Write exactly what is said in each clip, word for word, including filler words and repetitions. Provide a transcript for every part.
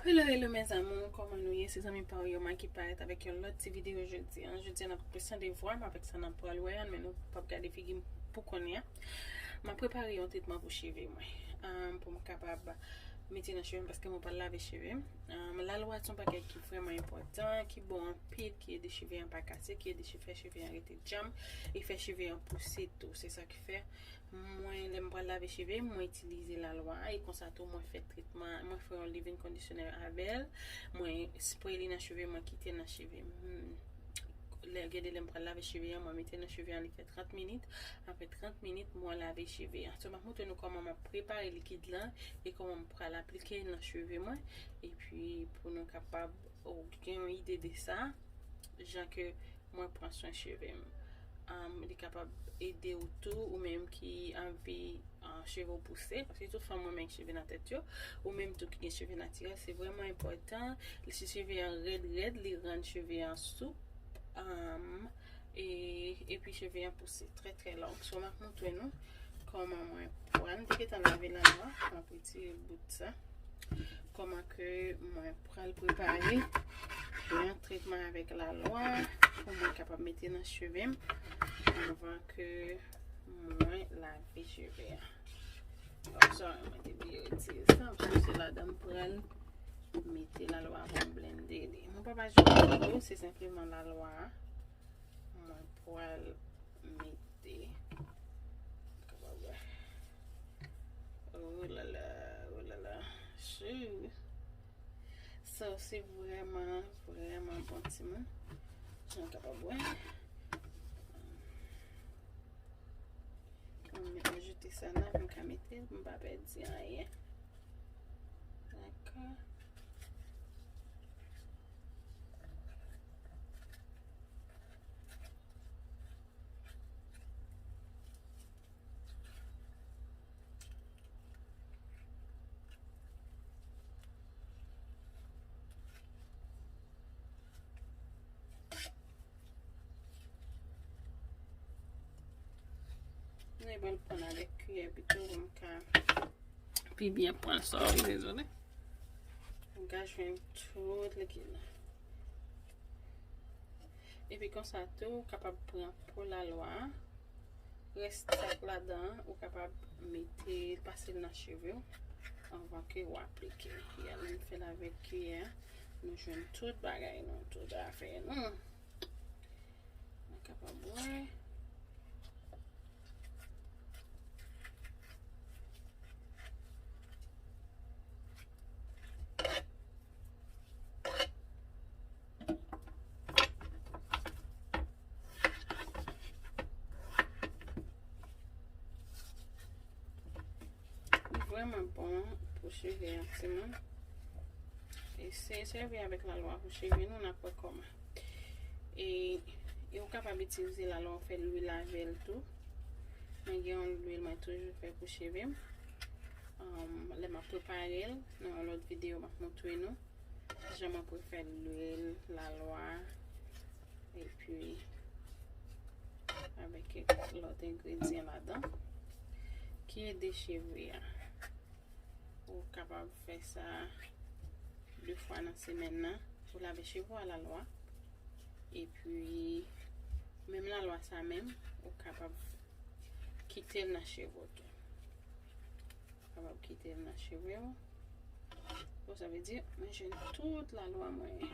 Hello, hello, mes amours, kòman nou ye? Se zanmi pa w yo, Maki, ki parèt avèk yon lòt ti videyo jodi a. Jodi a, n ap pran sandevwa m avèk sa n ap pral wè a, men nou p ap gade figi m pou kounye a. M ap prepare yon tretman pou cheve mwen, um, pou m kapab mete nan cheve m, paske mwen pral lave cheve m. Um, lalwa se yon bagay ki vrèman enpòtan, ki bon anpil, ki ede cheve an pa kase, ki ede che-, fè cheve an rete djanm, e fè cheve an pouse tou. Se sa ki fè mwen, lè m pral lave cheve m, mwen itilize lalwa a, e konsa tou mwen fè tretman, mwen fè yon leave-in conditioner avè l, mwen spray li nan cheve m, mwen kite l nan cheve m. Hmm. Lè, gen de lè m pral lave cheve an, mwen mete nan cheve an, li fè trant minit. Apre trant minit, mwen lave cheve an. So, m ap montre nou kòman m ap prepare likid lan e kòman m pral aplike l nan cheve mwen. Epi, pou nou kapab, o, gen yon ide de sa, jan ke mwen pran swen cheve m. Um, li kapab ede w tou, ou menm ki anvi, uh, cheve w pouse, paske tout fanm renmen cheve nan tèt yo, ou menm tou ki gen cheve natirèl, se vrèman enpòtan. Li, si cheve an rèd rèd, li rann cheve an soup, um, e, epi cheve an pouse trè, trè long. So, m ap montre nou kòman mwen pran. M te gentan lave lalwa, m ap retire bout sa. Kòman ke mwen pral prepare yon tretman avèk lalwa pou mwen kapab mete nan cheve m anvan ke mwen lave cheve a. Oh, sorry, mwen te bliye retire sa, paske se ladan m pral mete lalwa pou m blende li. Mwen p ap ajoute dlo, se senpleman lalwa a mwen pral mete. Kapab wè. Oh la la, oh la la. Chou. Sa se vrèman, vrèman bon timoun. Jan kapab wè. Mwen ajoute sa nan, pou m ka mete l, pou m pa pèdi anyen. Dakò. Mwen pral pran avèk kiyè pito pou m ka pi byen pran sa, wi, dezole. Ou ka jwenn tout likid la. Epi konsa tou, ou kapab pran po lalwa a, rès sa k ladan an, ou kapab mete, pase l nan cheve w anvan ke w aplike. Kiyè la, m fè l avèk kiyè a. Nou jwenn tout bagay nou, tout afè nou. Nou kapab wè. Li vrèman bon pou cheve an, timoun. Eseye sèvi avèk lalwa pou cheve nou, n ap wè kòman. E, e ou kapab itilize lalwa ou fè lwil avè l tou. Mwen gen yon lwil mwen toujou fè pou cheve m. Um, lè m ap prepare l, nan yon lòt videyo, m ap montre nou jan mwen pou fè lwil lalwa, epi avèk kèk lòt engredyan ladan ki ede cheve a. Ou kapab fè sa de fwa nan semèn nan pou lave cheve w alalwa. Epi, menm lalwa sa menm, ou kapab kite l nan cheve w tou. Ou kapab kite l nan cheve w. Bon, sa vle di, mwen jwenn tout lalwa mwen.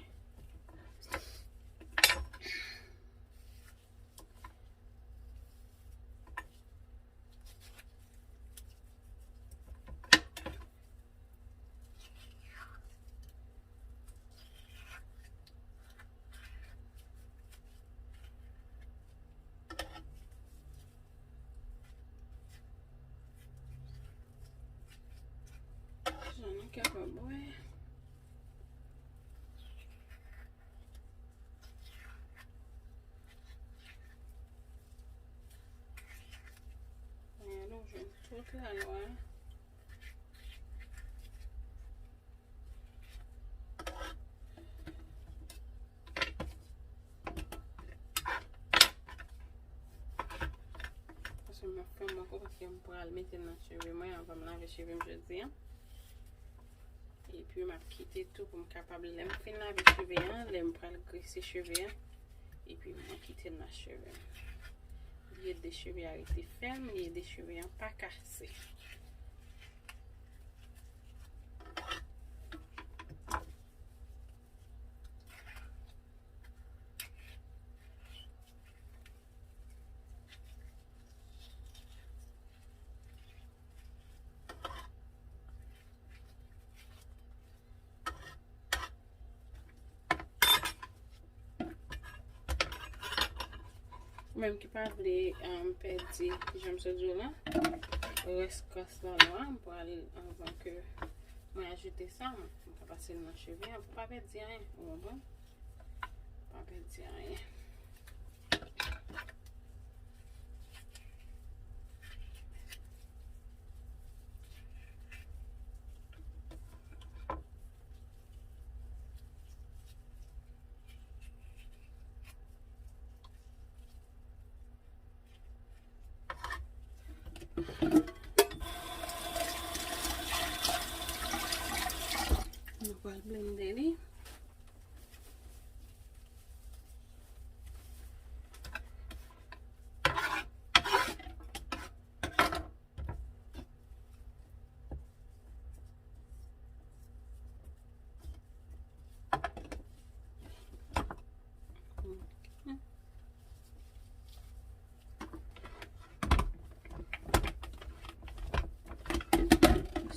Jan nou kapab wè. Gade, nou jwenn tout lalwa. Paske m ap fè m ankò, paske m pral mete l nan cheve mwen anvan m lave cheve m jodi a. Epi m ap kite tou pou m kapab, lè m fin lave cheve an, lè m pral grese cheve an, epi mwen kite l nan cheve m. Li ede cheve a rete fèm, li ede cheve an pa kase. Ou menm ki pa vle, um, pèdi, jan m sot di w la, rès kras lalwa, m pral, anvan ke mwen ajoute sa, m ka pase l nan cheve an pou pa pèdi anyen, ou konprann? Pa pèdi anyen. Nou pral blende li.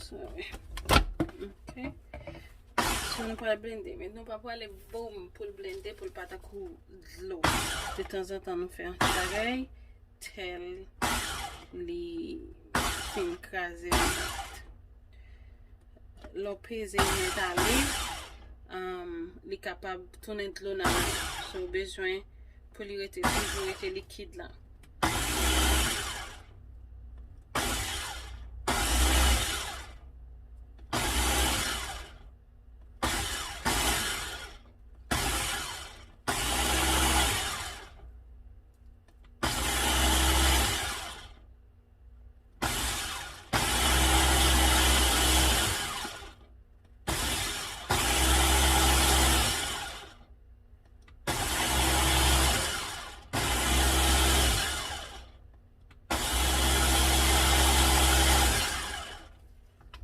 Sorry. Ok. So, nou pral blende. Men nou pa prale boum pou l blende, pou l pa tankou dlo. De tanzantan, nou fè yon ti bagay, tèl li fin kraze nèt. Lè w peze l nèt ale, um, li kapab tounen dlo nan men w. So, ou bezwen pou li rete, toujou rete likid la.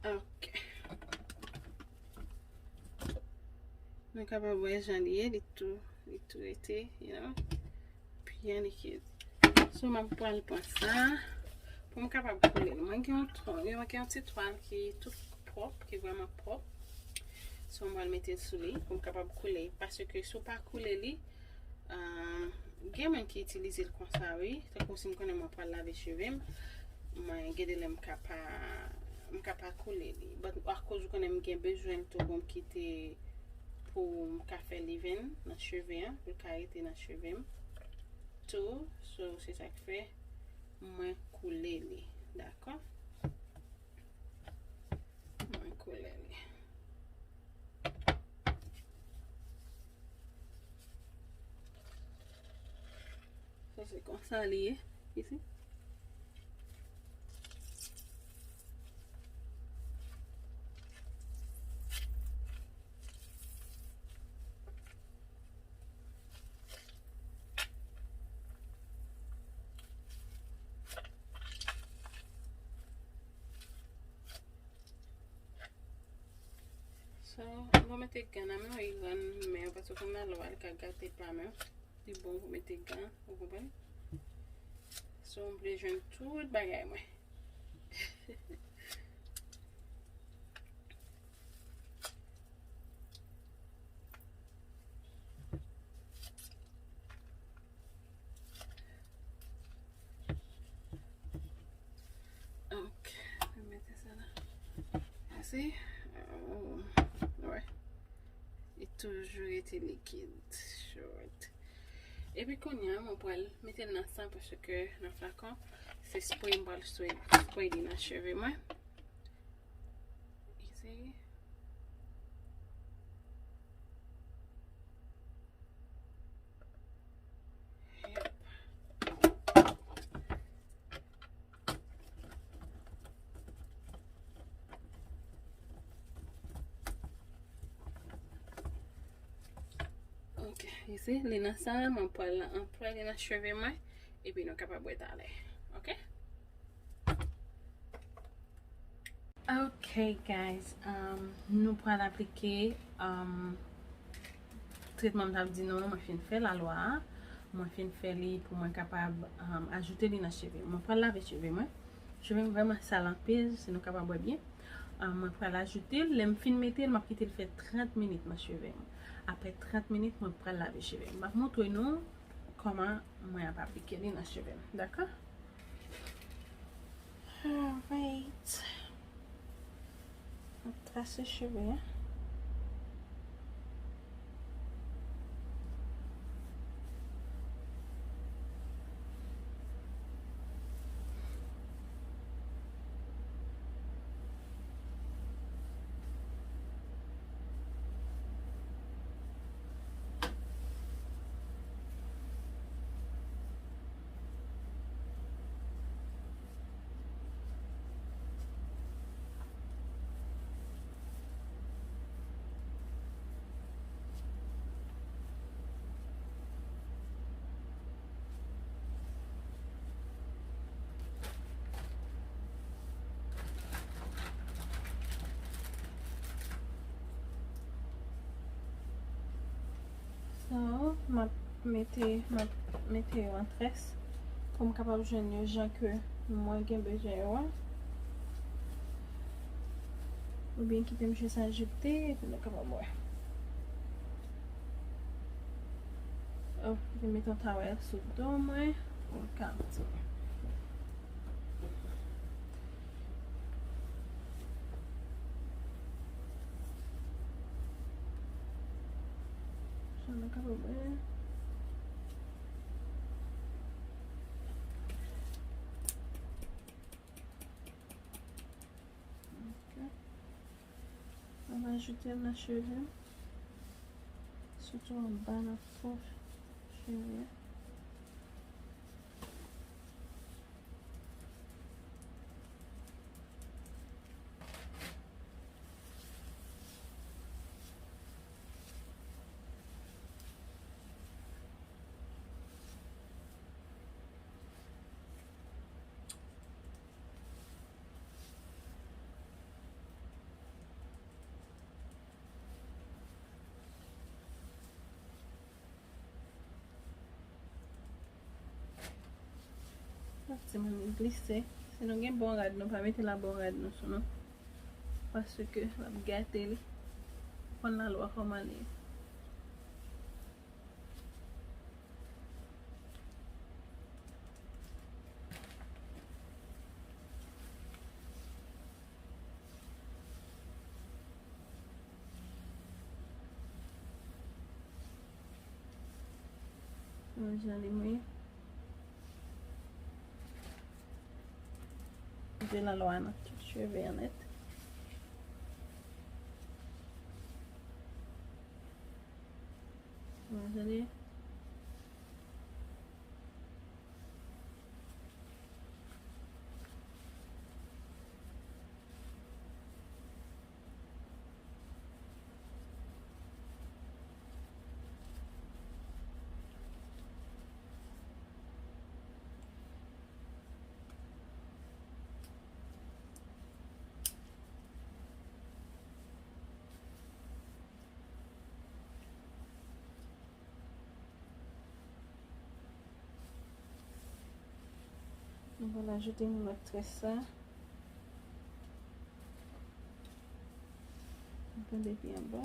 Ok. Nou kapab wè jan li ye, li tou, li tou rete, you know, byen likid. So, m ap pral pran sa pou m kapab koule l. Mwen gen yon twa-, mwen gen yon ti twal ki tou pwòp, ki vrèman pwòp. So, m pral mete l sou li pou m kapab koule. Paske si w pa koule li, um, gen moun ki itilize l konsa, wi. Tankou si m konnen mwen pral lave cheve m, mwen gen de lè m ka pa, m ka pa koule li. But akoz ou konnen m gen bezwen l tou pou m kite, pou m ka fè leave-in nan cheve an, pou l ka rete nan cheve m tou. So, se sa k fè mwen koule li. Dakò? Mwen koule li. So, se konsa li ye, isi. So, mwen mete gan nan men w, li rann men w, paske konn nan lwa, li ka gate pa men w. Li bon pou mete gan, ou konprann? So, m vle jwenn tout bagay mwen. Ok, mwen mete sa la. Ase, oh, wè. Li toujou rete likid. Short. Epi kounye a, mwen pral mete l nan sa, paske nan flakon, se spray m pral spray, spray li nan cheve mwen. Easy. Yep. You see, li nan sa, mwen pral anplwaye li nan cheve mwen, epi nou kapab wè talè. Ok? Ok, guys, um, nou pral aplike, um, tretman m t ap di nou an, mwen fin fè lalwa a. Mwen fin fè li pou mwen kapab, um, ajoute li nan cheve m. Mwen pral lave cheve mwen. Cheve m vrèman sal anpil, si nou kapab wè byen. Um, mwen pral ajoute l. Lè m fin mete l, m ap kite l fè trant minit nan cheve m. Apre trant minit, mwen pral lave cheve m. M ap montre nou kòman mwen ap aplike li nan cheve m. Dakò? Alright. Mwen trase cheve a. So, m ap mete, m ap mete yo an tres pou m kapab jwenn yo jan ke mwen gen bezwen yo a. Oubyen kite m jis ajoute, epi nou kapab wè. Oh, m mete yon tawèl sou do mwen pou l ka ti. Jan nou kapab wè. Ok. Mwen va ajoute l nan cheve m. Sitou anba nan fon cheve a. Ti moun li glise. Si nou gen bon rad, nou pa mete la bon rad nou sou nou. Paske l ap gate li. Ou konn lalwa kòman li ye. Mwen jan li mwen. Mete lalwa nan tout cheve an nèt. Mwen jan li. Nou pral ajoute yon lòt tres sa. Nou pran depi anba.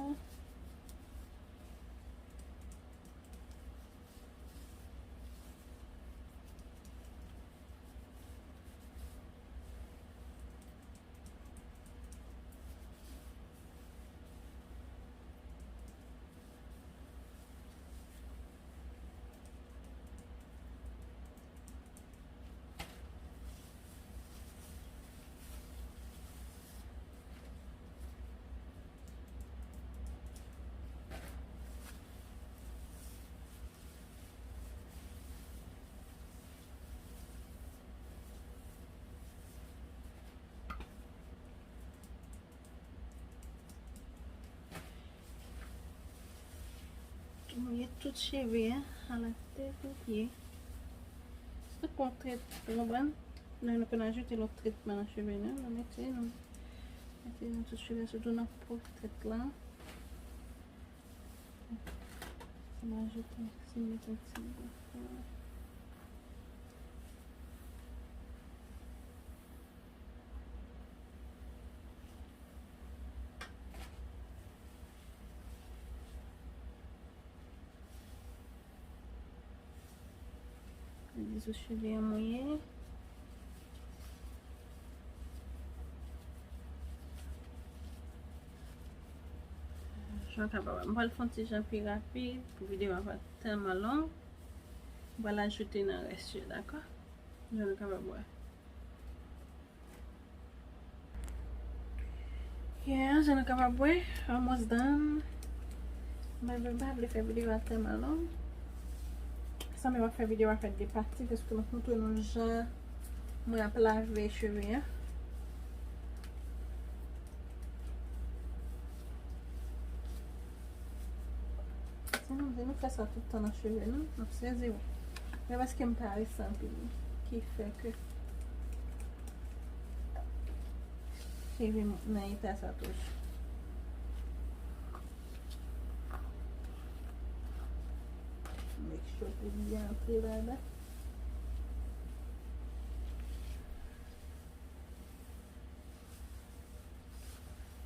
Mouye tout cheve a, a la tèt, o pye. Se tankou yon tret, ou konprann? Lè nou konn ajoute lòt tretman nan cheve nou, nou mete, nou mete nan tout cheve, sitou nan po tèt la. Si m ajoute, si m mete yon ti bò. Li sou cheve an mouye. Jan w kapab wè, m pral fè yon ti jan pi rapid pou videyo a pa tèlman long. M pral ajoute nan rès yo, dakò? Jan nou kapab wè. Yeah, jan nou kapab wè, almost done. Mwen pa vle fè videyo a tèlman long. Sa mwen ap fè videyo a fè de pati, paske mwen montre nou jan mwen ap lave cheve a. Si nou di nou fè sa tout tan nan cheve nou, n ap sezi wi. Men paske m parese anpil, ki fè ke cheve m nan eta sa toujou. Make sure pou l byen antre ladan.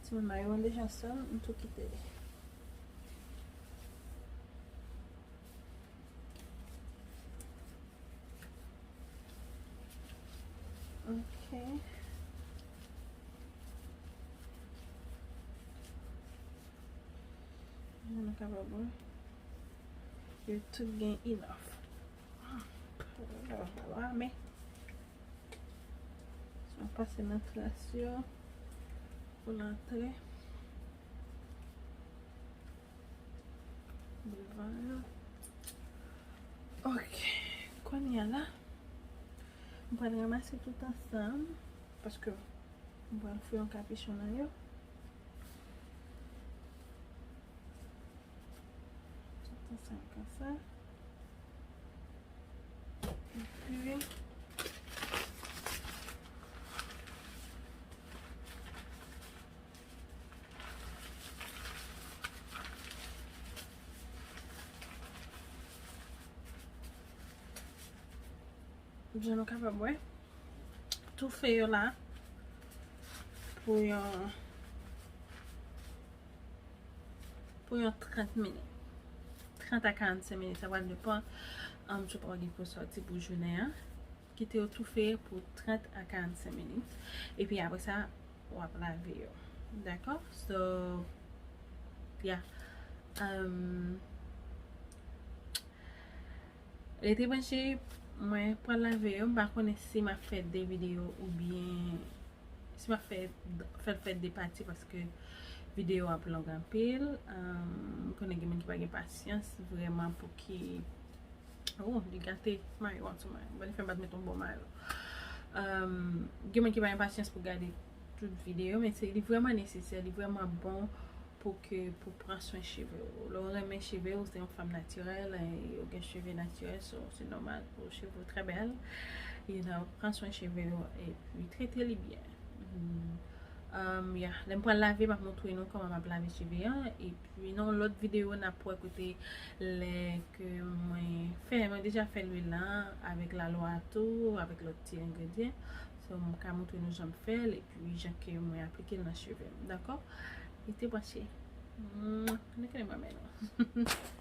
Timoun mayo an deja sal, m tou kite li. Ok. Jan nou kapab wè, yo tout gen enough. Alò, men, sa pase nan tras yo pou l antre. Devan yo. Ok. Kounye a la, m pral ranmase tout ansanm, paske m pral fè yon kapichon nan yo. Tout ansanm konsa. Epi, jan nou kapab wè, toufe yo la pou yon, pou yon trant minit. Trant a karannsenk minit, sa pral depann, um, si w pa gen pou sòti pou jounen an. Kite yo toufe pou trant a karannsenk minit. Epi apre sa, w ap lave yo. Dakò? So, yeah. Um, rete branche, mwen pral lave yo. M pa konnen si m ap fè de videyo oubyen si m ap fè, fè l fè de pati paske videyo ap long anpil. Um, m konnen gen moun ki pa gen pasyans vrèman pou ki Oh, li gate mayo an sou mwen. Bon, li fè m pa t met yon bon mayo. Um, gen moun ki pa gen pasyans pou gade tout videyo, men se, li vrèman nesesè, li vrèman bon pou ke, pou pran swen cheve w. Lè w renmen cheve w, se yon fanm natirèl, e, ou gen cheve natirèl, so, se nòmal pou cheve w trè bèl. You know, pran swen cheve w, epi trete li byen. Mm. Um, yeah. Lè m pral lave, m ap montre nou kòman m ap lave cheve an, epi Wi, nan yon lòt videyo, n ap wè kote lè ke mwen fè, mwen deja fè lwil lan avèk lalwa tou, avèk lòt ti engredyan. So, m ka montre nou jan m fè l, epi jan ke mwen aplike l nan cheve m. Dakò? Rete branche. Mwa, nou konnen mwen renmen nou.